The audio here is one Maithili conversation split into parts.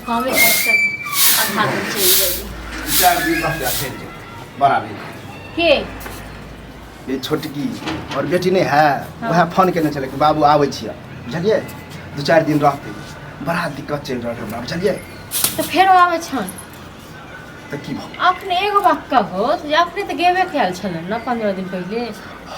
कामे काज कर आधा दिन चलि जाइए। 4 दिन रहतै आ फेर जेतै। बड़ा नीक। के? ये छोटकी और बेटी नहीं है। हाँ। वएह फोन केने छलै कि बाबू आबै छियै, बुझलियै? 2-4 दिन रहतै। बड़ा दिक्कत चलि रहल है हमरा, बुझलियै? तऽ फेरो आबै छन? तऽ की भऽ अखने एगो बात कहो जे अखने तऽ गेबे कयल छलनि ने 15 दिन पहिले?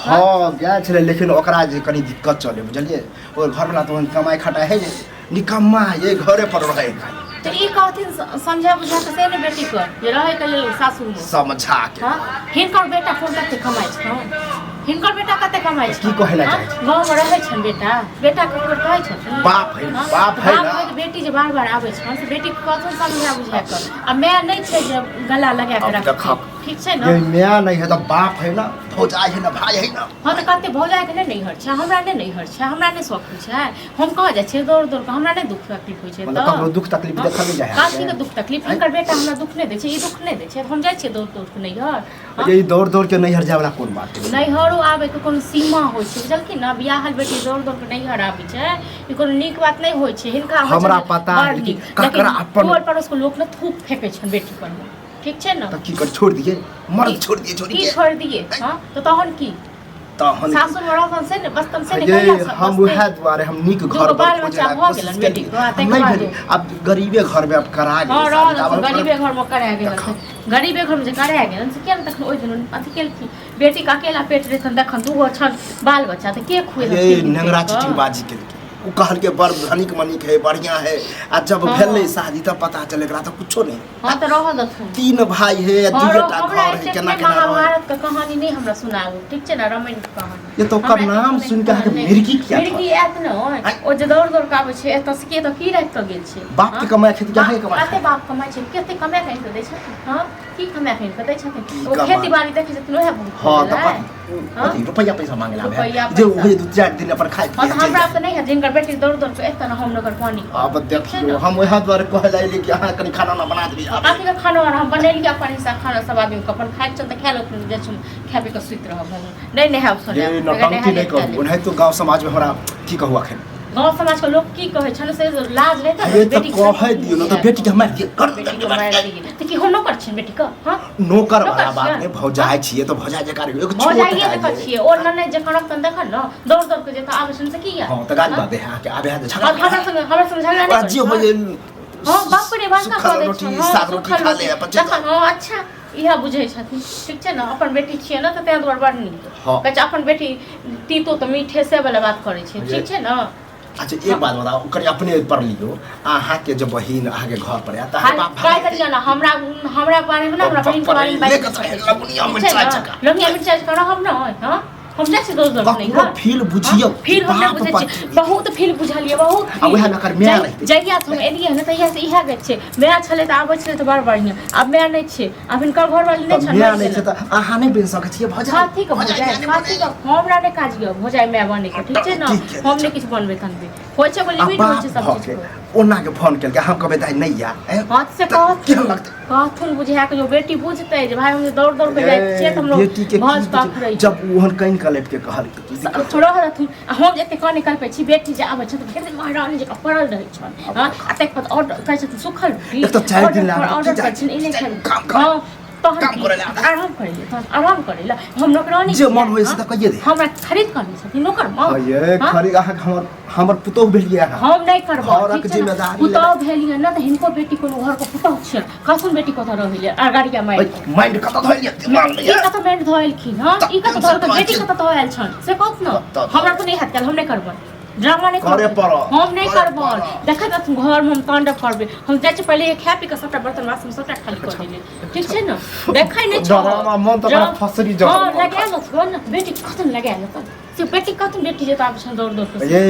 हँ, गेल छलै, लेकिन ओकरा जे कनि दिक्कत चलै, बुझलियै? ओकर घरवला तऽ ओहन कमाइ खटाइ है जे निकम्मा है, घरे पर रहै खाली। तऽ ई कहथिन समझा बुझा के से ने बेटीके जे रहैके लेल सासुरमे। समझा के। हँ, हिनकर बेटा कोन कते कमाइ छनि? हिनकर बेटा कते कमाइ की छनि? कहै लए हँ? चाहै छी? गाँवमे रहै छनि बेटा? बेटा ककरो कहै छथिन? बाप है, हँ? बाप है बाप ना। है तऽ बेटी जे बार बार आबै छनि से बेटीके कहथुन समझा बुझा कऽ। आ माय नहि छै जे गला लगा कऽ अब रखतै। देखब। ठीक छै ने? ये माय नहीं है तऽ बाप है ना, भौजाई है ना, भाई है ना। हँ, तऽ कते भौजाइके नहि नैहर छै? हमरा नहि नैहर छै? हमरा नहि शौक होइ छै? हम कहाँ जाइ छियै दौड़ दौड़ कऽ? हमरा नहि दुख तकलीफ होइ छै? मतलब तऽ ककरो दुख तकलीफ देखल नहि जाइ है। काफी के दुख तकलीफ। हिनकर बेटा हमरा दुख नहि दै छै, ई दुख नहि दै छै, हम जाइ छियै दौड़ दौड़ कऽ नैहर? हँ? ये दौड़ दौड़ के नैहर जाय वाला कोन बात है? नैहरो आबैके कोनो सीमा होइ छै, बुझलखिन ने? बियाहल बेटी दौड़ दौड़ कऽ नैहर आबै छै, ई कोनो नीक बात नहि होइ छै। हिनका होइ हमरा छनि पता है, बड़ लेकिन नीक, ककरा लेकिन अपन- टोल पड़ोस के लोक ने थूक फेकै छनि बेटी पर मे, ठीक छै ने? तऽ की कर, छोड़ दिए मर्द, छोड़ दिए, छोड़ की दिए। छोड़ दिए? हाँ, तऽ तहन की? तहन सासुर में रहतन से ने बसतन से ने ये कहिया से हम बसतै? उएह दुआरे हम नीक दूगो घर बाल पर बच्चा खोजै भऽ कोशिश गेलनि केलियै। बेटीके, आ ताहिके नहि बाद भेलै। आब गरीबे घर में आब करा हँ गेलै रहल शादी, आब हम गरीबे घर में करा गेल। देखो। गरीबे घर में जे करा गेल से किया ने तखन ओहि दिन अथी केलखिन? बेटीके अकेला पेट रहतन, देखन दूगो छन बाल बच्चा तऽ के खुएतन? ये 3 दिन नेंगरा पेट कऽ? चिटिंगबाजी केलकै। ओ कहलकै बड़ धनिक मनिक है, बढ़िया है, आ जब भेलै शादी तब पता चले एकरा तऽ कुछो नहीं। हाँ, तऽ रहऽ देथुन। तीन भाई है आ हाँ, दुइएटा हमरा घर है। एतेक केना नहि केना रहै? महाभारत के कहानी नहि हमरा सुनाबू, ठीक छै ने? रामायण के कहानी ये तो ओकर हमरा नाम एतेक सुनि के अहाँके नहि। मिर्गी किया मिर्गी आयत ने। ओ जे दौड़ दौड़ के आबै छै एतऽ से, के एतऽ की राखि कऽ गेल छै? बाप के हाँ? कमाइ खेती के अहाँके कमाइ कते बाप कमाइ छै? कते कमाए कऽ आनि कऽ दै छथिन? हाँ, की कमाए कऽ आनि कऽ दै छथिन? की ओ कमा- खेती बाड़ी देखै छथिन, ओएह बहुत हाँ भऽ तऽ गेलै। हाँ? अथी रुपैआ पैसा मांगे ला रुपैआ जे पैसा। ओ 2-4 दिन अपन खाइ हाँ, पिए तऽ हमरा तऽ नहि है जिनकर बेटी दौड़ दौड़ के एतऽ ने हम नगर पानी। आब ठीक छै देखियौ ने? हम वएह दुआरे कहै लए अयली कि अहाँ कनि खाना उना बना देबै आब। काफी के खाना आर हम बनेलियै अपन हिस्सा, खाना सब आदमी के अपन खाइ छनि तऽ खा लेथिन, जाइ छी खाय पी कऽ सुति रहब। हम नहि नहायब ये सोनायब। नौटंकी नहि कहू, ओनाहितो गाँव समाजमे हमरा की कहू अखन। गाँव समाज के लोक की कहै छनि से लाज नहि हे तऽ तऽ बेटी कहै दियौ ने तऽ बेटीके मारि दियौ कर। बेटी के मारि दियै तऽ की हम नौकर छियनि बेटी के? हाँ, नौकर वाला नौकर बात छियै? नहि, भौजाइ छियै तऽ भौजाइ जकाँ एगो छोट भौजाइए है जकाँ ये। छियै। ओ ननैद जकाँ रखतनि तखन ने दौड़ दौड़ के जेतऽ आबै छनि से किया? हँ तऽ गाली बात है अहाँके आबे है तऽ झगड़ा। और हमरा संगे झगड़ा ओकरा नहि जे करै हो छौ? जे हँ, बाप रे बाप सुखल कऽ दै रोटी छौ, हँ, साग रोटी सुखल खा ले रोटी। अपन चलि तखन हँ, अच्छा इएह बुझै छथिन, ठीक छै ने? अपन बेटी छियै ने तऽ ताहि दुआरे बड़ नीक। हँ। कहै छै अपन बेटी तीतो तऽ मीठे से वाला बात करै छै, ठीक छै ने? अच्छा, एक बात बताओ, कनि अपने पर लियौ, अहाँके जे बहिन अहाँके घर पर आयत तऽ अहाँके बाप काय भागि करियै ने हमरा हमरा बारे मे ने, हमरा बहिन के बारे मे बाजि लेके तऽ सकै छी। लवनिया ठीक छै मिरचाइ ने? जकाँ। लवनिया मिरचाइ जकाँ रहब ने? हँ, हम जाइ छी दोसर ककरो नहीं घर। फील बुझियौ। फील हम नहि बाप बुझै पति छियै। बहुत फील बुझलियै, बहुत आ उएह मे एकर माय रहितै। जहिया से हम एलियै हन तहिया से इएह गति छै। माय छलै तऽ आबै छलै तऽ बड़ बढ़िआँ, आब माय नहि छै, आब हिनकर घरवाली नहि तऽ छनि, माय मरि नहि छै गेलनि। तऽ अहाँ नहि बनि सकै छियै भौजाइ? कथी के भौजाइ भौजाइ नहि कथी के? हमरा नहि काज यऽ भौजाइ माय बनै के, ठीक छै ने? ठीक छै। हम नहि किछु बनबै तनबै, होइ छै एगो आ लिमिट होइ बाप छै सब भऽ चीज के के। ओना के फोन केलकै, हम कहबै दाइ नहि या हाथ से केहन कहथुन लगतै? कहथुन बुझा के, जो बेटी बुझतै जे भाई हम जे दौड़ दौड़ के जाइ छियै तऽ हमरो बेटी के भौज की पाप बुझ- रहै। जब ओहन कनि कलपि के कहलकै की दिक्कत छै? रह रहथुन। आ हम जे एते कने कलपै छी, बेटी जे आबै छै तऽ भरि दिन महारानी जकाँ पड़ल रहै छनि। हँ, आ ताहिके बाद ऑर्डर कहै छथिन सुखल रोटी एक तऽ 4 दिन ऑर्डर लागल, ऑर्डर की करै छथिन, ई नहि चारि खेबै। काम करै। हँ, तहन काम की? करै लए आबै। आराम करै लए, तहन आराम करै लए हम नौकरानी जे छियै, मन होइ से हँ? तऽ कहिए दे। हमरा खरीद कऽ आनै छथिन नौकर माँ? ये हँ? खरी अहाँके हमर हमर पुतोहु भेलियै अहाँ। हम नहि करबो, घरक ठीक छै ने? जिम्मेदारी पुतहु भेलियै ने तऽ हिनको बेटी कोनो घरके पुतहु छियनि, कहथुन बेटी कतऽ रहै ले आ गाड़िया मारि ओइ, माइंड कतऽ धोइलियै दिमाग नहि ई यऽ? कतऽ मारि धोएलखिन? हँ, ई कतऽ धोएलखिन? बेटी कतऽ धोएल छनि से कहत ने। कतऽ? हमरा तऽ नहि हैत काल्हि, हम नहि करबै ड्रामा, नहि करे करबै। पड़त, हम नहि करे करबै। पड़त। देखैत रहथुन घरमे हम तांडव करबै। हम जाइ छी पहिले खाय पी कऽ सबटा बर्तन बासन सबटा खाली कऽ देबै, ठीक छै ने? देखै नहि छौ डरामा मन तऽ ओकरा फसरी जड़ल हँ मन। लगा लेथुन ने बेटी, कथन लगा लेतन से बेटी? कथन बेटी जेतऽ आबै छनि दौड़ दौड़ कऽ? ये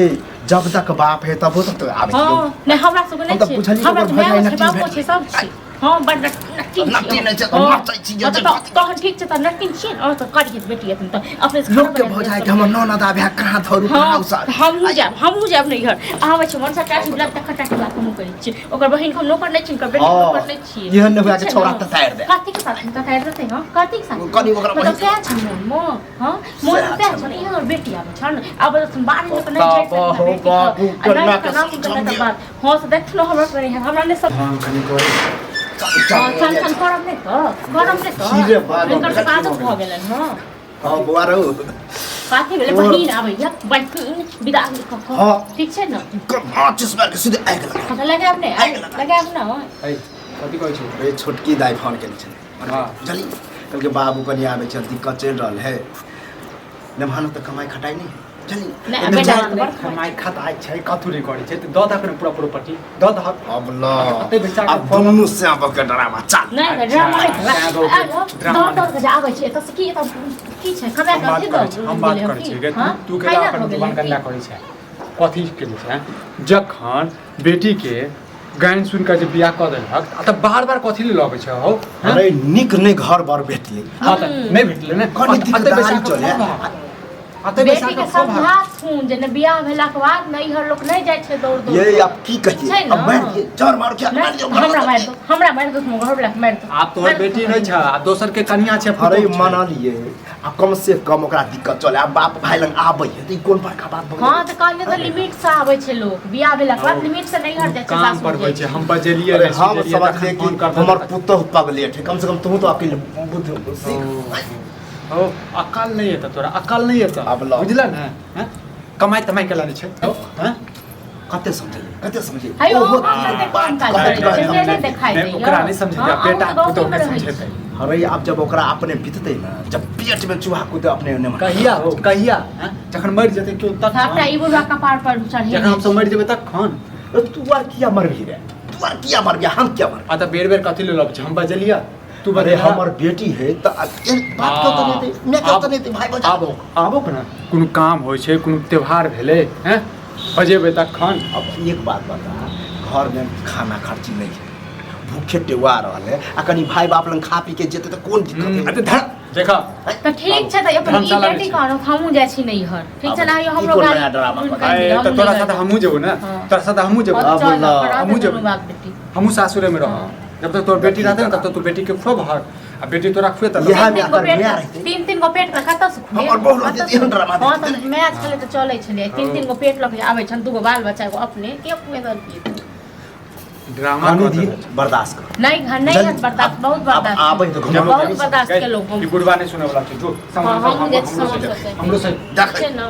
जब तक बाप है तबो तक तो आबै हँ, नहि, हमरा सबके हम नहि तऽ छै। बुझलियै हमरा ओकर तऽ माय भौजाइ छै, नटी बापो भेल। छै, सब छै। हँ बड़ नट्टी नट्टी नहि छै तऽ नचै छी जे तहन ठीक छै तऽ नट्टी छियै ने तऽ करियै बेटी एखन तऽ अपने से लोक के भऽ जाइ कि हमर ननद आबे कहाँ धरू कहाँ उसार। हमहूँ जायब, हमहूँ जायब नैहर। आबै छै मनसा टाटी बुलाब तखन टाटी बात हमहूँ करै छियै। ओकर बहिन के हम नौकर नहि छियै, ओकर बेटी के नौकर नहि छियै। एहन नहि हुए कि छौड़ा ततारि दे। कथी के साथ ततारि देतै? हँ, कथी के साथ? कनि ओकरा मतलब सएह छै मोन मे। हँ, मोन मे सएह छै। इहो बेटी आबै छन आब तऽ बाहर लोक नहि जाइ छै बाबा हो बाबू कन्ना के समझ बात। हँ से देखलो हमरा पर हमरा नहि सब। हम कनि करै चल चल करब नहि तऽ करब नहि तऽ सीधे बात हिनकर सबके आदत भऽ गेलनि। हँ हँ बौआ रौ, कथी भेलै? बहिन आबैया, बहिन विदा कऽ कऽ। हँ। ठीक छै ने? माचिस मारि के सीधे आगि लगा। हँ तऽ लगायब नहि? आगि लगा। लगायब ने। ऐ कथी कहै छै? रे छोटकी दाइ फोन केने छलै। हँ। बुझलियै, कहलकै बाबू कनि आबै छै, दिक्कत चलि रहल है, नेभानो तऽ कमाइ खटाइ नहि है, बुझलियै? नहि, एहिमे बेटा जान तऽ बड़ कमाइ खटाइ छै, कथू नहि करै छै तऽ दऽ दहक ने पूरा प्रॉपर्टी दऽ दहक। अब ल अते बेचा के अब दुनू श्याम के डरामा चल। नहि तऽ ड्रामा नहि। अच्छा, ड्रामा दौड़ दौड़ के जे आबै छै एतऽ से की? एतऽ की छै कमाए हम के बात अथी करै छी, दऽ हम बात गेलै करै की? छी गे, हँ? तू खाइला केला अपन भऽ गेलै जुबान की? गन्दा करै छै, कथी केने छै? जखन बेटीके गानि सुनि कऽ जे बियाह कऽ देलक आ तऽ बार बार कथी लेल लबै छै हौ? हँ? अरे नीक नहि घर बर भेटलै। हँ तऽ नहि भेटलै ने। कनि अते दिक्कतदारी बैसा कऽ चलै। खुआबह। अते बैसा बेटी के कऽ खुआबह। समझाथुन जे ने बियाह भेलाके बाद नैहर लोक नहि जाइ छै दौड़ दौड़। ये आब की कहिए? छै अब ने? मारि दिए जर मारू क्या? मारि नहि, दियौ। हमरा मारि दो, हमरा मारि दो, घर वाला के मारि दो। आब तोहर बेटी नहि छ, आब दोसर के कनिया छै, अरे पुतोहु छै। मना लिए, आ कम से कम ओकरा दिक्कत चले, आब बाप भाई लग आबै है तऽ ई कोन बड़का बात भऽ हँ गेलै? तऽ कहलियै तऽ लिमिट से आबै छै लोक, बियाह भेलाके बाद लिमिट से नैहर जाइ छै, काम सासुर पर जाइ होइ छै। छै। हम बजेलियै अरे नहि, हम सुझेलियै, समझलियै तखन फोन कि कर। हमर पुतोह पगलेट है, कम से कम तू तो अकिल बुद्धि सीख। हो अकल नहि एतऽ तोरा, अकल नहि एतऽ। आब लऽ। बुझल ने? हँ? कमाइ तमाइ केला नहि छै हौ, हँ? कते समझलियै, कते समझलियै? है, ओहो अहाँ कते बात काम काज कहैत करै रहै छियै, से समझलियै। नहि देखाइ नहि, दैया। ओकरा नहि समझेतै, हँ, अहूँ बेटा तऽ गाँवेमे पुतोहके रहै छी। समझेतै। अरे आब जब ओकरा अपने बीततै ने, जब पेट में चूहा कूदे अपने ने। कहिया हो, कहिया? हँ? जखन मरि जेतै केओ सबटा तखन? ई बुढ़वा कपार पर चढ़ेने जखन हमसब छै। मरि जेबै तखन? तू आर किया मरबही रे? तू आर किया मरबी? हम किया मरबी? आ तऽ बेर बेर कथी लेल लबै छै? हम बजेलियै, तू अरे बजेलह। हमर बेटी है तऽ आब बात क्यों तऽ नहीं थे, मैं क्यों तऽ नहीं थे भाई बजा। आबो आबो ने, कोनो काम होइ छै, कोनो त्योहार भेलै हैं, बजेबै तखन। अब एक बात बता, घर में खाना खर्ची नहीं है, भूखे टेवा रहल है, आ कनी भाई बाप लंग खा पी के जेते तऽ कोन दिक्कत है? अते धर देख। तऽ ठीक छै तऽ अपन ई धर्मशाला बेटी नहि छै। कहलहुँ, हमहूँ जाइ छी नैहर, ठीक छै ने? आइयो ई हमरो कोन गाड़ी नया ड्रामा ढूँढि पता कऽ ए, दिअ, तऽ हमहूँ तोरा नैहर साथ हमहूँ जेबौ ने। हँ। तोरा साथ हमहूँ जेबौ। हँ, तऽ चल, अब ल, अपन हमहूँ रहतै जेबै। दुनू बाप बेटी। हमहूँ सासुरे में रहब जब तक तोर बेटी रहतै ने तब तक तू बेटी के खुएबहक आ बेटी तोरा खुएतै। इएह तीन में तीन गो अगर पेट माय रहितै, तीन तीन गो पेट के कतऽ से खुएब? हमर बहु रहतै कतऽ तऽ एहन से? ड्रामा हँ देखतै। तऽ माय छलै तऽ चलै छलै, तीन तीन गो पेट लऽ के आबै छनि, दूगो बाल बच्चा एगो अपने के खुएतै की? ड्रामा कनी कऽ दिन देलक। बर्दाश्त कर। नहि घर नहि बुझलियै? हैत बर्दाश्त, बहुत आब बर्दाश्त। आबै तऽ घुमाबै। बहुत बर्दाश्त केलहुँ हम। ई बुढ़वा नहि सुनै वाला छै, जो सामान हँ, सब हमहूँ जाइ छी, हमरो सामान से सब से। हमरो से देख। छै ने?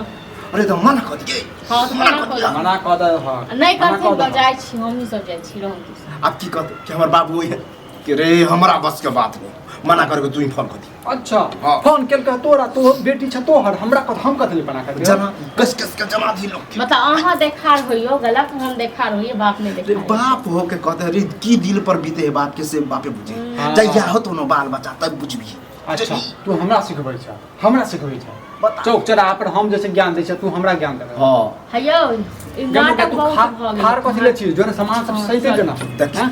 अरे तऽ मना कऽ दियै। हँ तऽ मना कऽ दियौ। मना कऽ दे हँ। नहि मना करथिन कऽ तऽ दहक। जाइ छी, हमहूँ सब जाइ छी, रहू तू सब। आब की कहतै कि हमर बाबू है कि रे हमरा बस के बात नहीं, मना करके तू ही फोन कर दी। अच्छा। हाँ। फोन केलकै तोरा, तो बेटी छ तोहर, हमरा कथ हम कथी बना कर दियौ? जना कस कस के जमा दी लोग के। मतलब अहाँ देखार होइयो गलत, हम देखार होइए, बाप नहि रे देखार। बाप हो के कहते रे की दिल पर बीते है बाप के से बापे बुझे। हाँ। जहिया हो तो बाल बच्चा तब बुझबी। अच्छा, तू हमरा सिखबै छ, हमरा सिखबै छ? बता। चौक चौराहा पर हम जैसे ज्ञान दै छ, तू हमरा ज्ञान देबै? हाँ। हैयौ, ई नाटक तू बहुत खा भऽ गेल। खार कथी ले छी? जो ने सामान सब हाँ, सही चल। से ना देख। हैं?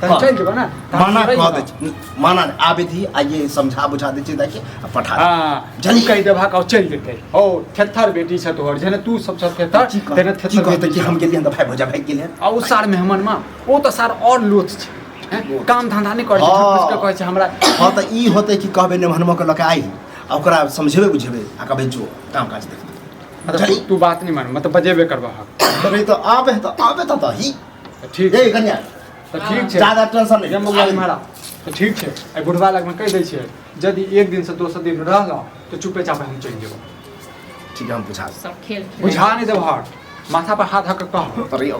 तहन हाँ। चलि जेबौ ने तहन मना रहि कह जेबौ। दै छी, मना आबे दी आ ये समझा बुझा दै छी देखिए आ पठा दे। हाँ, जल्दी। तू कहि देबहक और चलि जेतै। ओ थेथर बेटी छ तोहर, जेना तू सब छ थेथर की कह- तेना की थेथर कहते बेटी कि छ। हम गेलियै तऽ भाई भौजा भागि गेलियै। आ ओ सार मेहमान माँ, ओ तऽ सार और लोथ छै हैं? काम धंधा नहि करै छै। हाँ। झूठ फूस के कहै छै हमरा। हाँ तऽ ई होतै कि कहबै नेमहनमा के लऽ के आइ आ ओकरा समझेबै बुझेबै आ कहबै जो काम काज देखतै। मतलब तू बात नहि मान, मतलब बजेबे करबहक? अरे तऽ आबे तऽ आबे तऽ दही। तऽ ठीक ये कन्या। तऽ ठीक छै। ज्यादा टेंशन नहीं। जब बौआ इम्हर आ। तऽ ठीक छै, एहि बुढ़वा लगमे कहि दै छियै, यदि एक दिनसँ दोसर दिन रहलऽ तऽ चुपे चापे हम चलि जेबौ। ठीक है, हम बुझा सब खेल खेल। बुझा नहि देबहक, माथा पर हाथ धऽ कऽ कह। अरे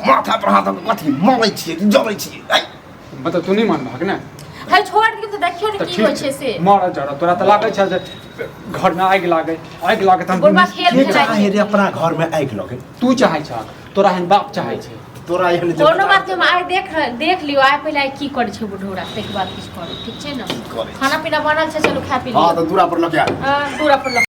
माथा पर हाथ धऽ कऽ कथी मरै छियै कि जरै छियै ऐ? मतलब तू नहि मानबहक ने? है छोड़ दियौ तऽ देखियौ ने तऽ की ठीक होइ छै से। मरऽ जरऽ तोरा तऽ लागै छै जे घरमे आगि लागै, आगि लागै तऽ हम बुढ़वा खेल के खेलाइ चाहे छै। रे अपना घर में आगि लगे? तू चाहै छहक, तोरा एहन बाप चाहै छै। तोरा एहन जे कोनो बात नहि, हम आइ देख देख लियौ, आइ पहिले आइ की करै छै बुढ़ौरा, ताहिके बाद किछु करू, ठीक छै ने? करै छै? खाना पीना बनल छै, चलू खा पी हाँ लियौ। तऽ दूरा पर लऽ के आ। हँ, दूरा पर लऽ।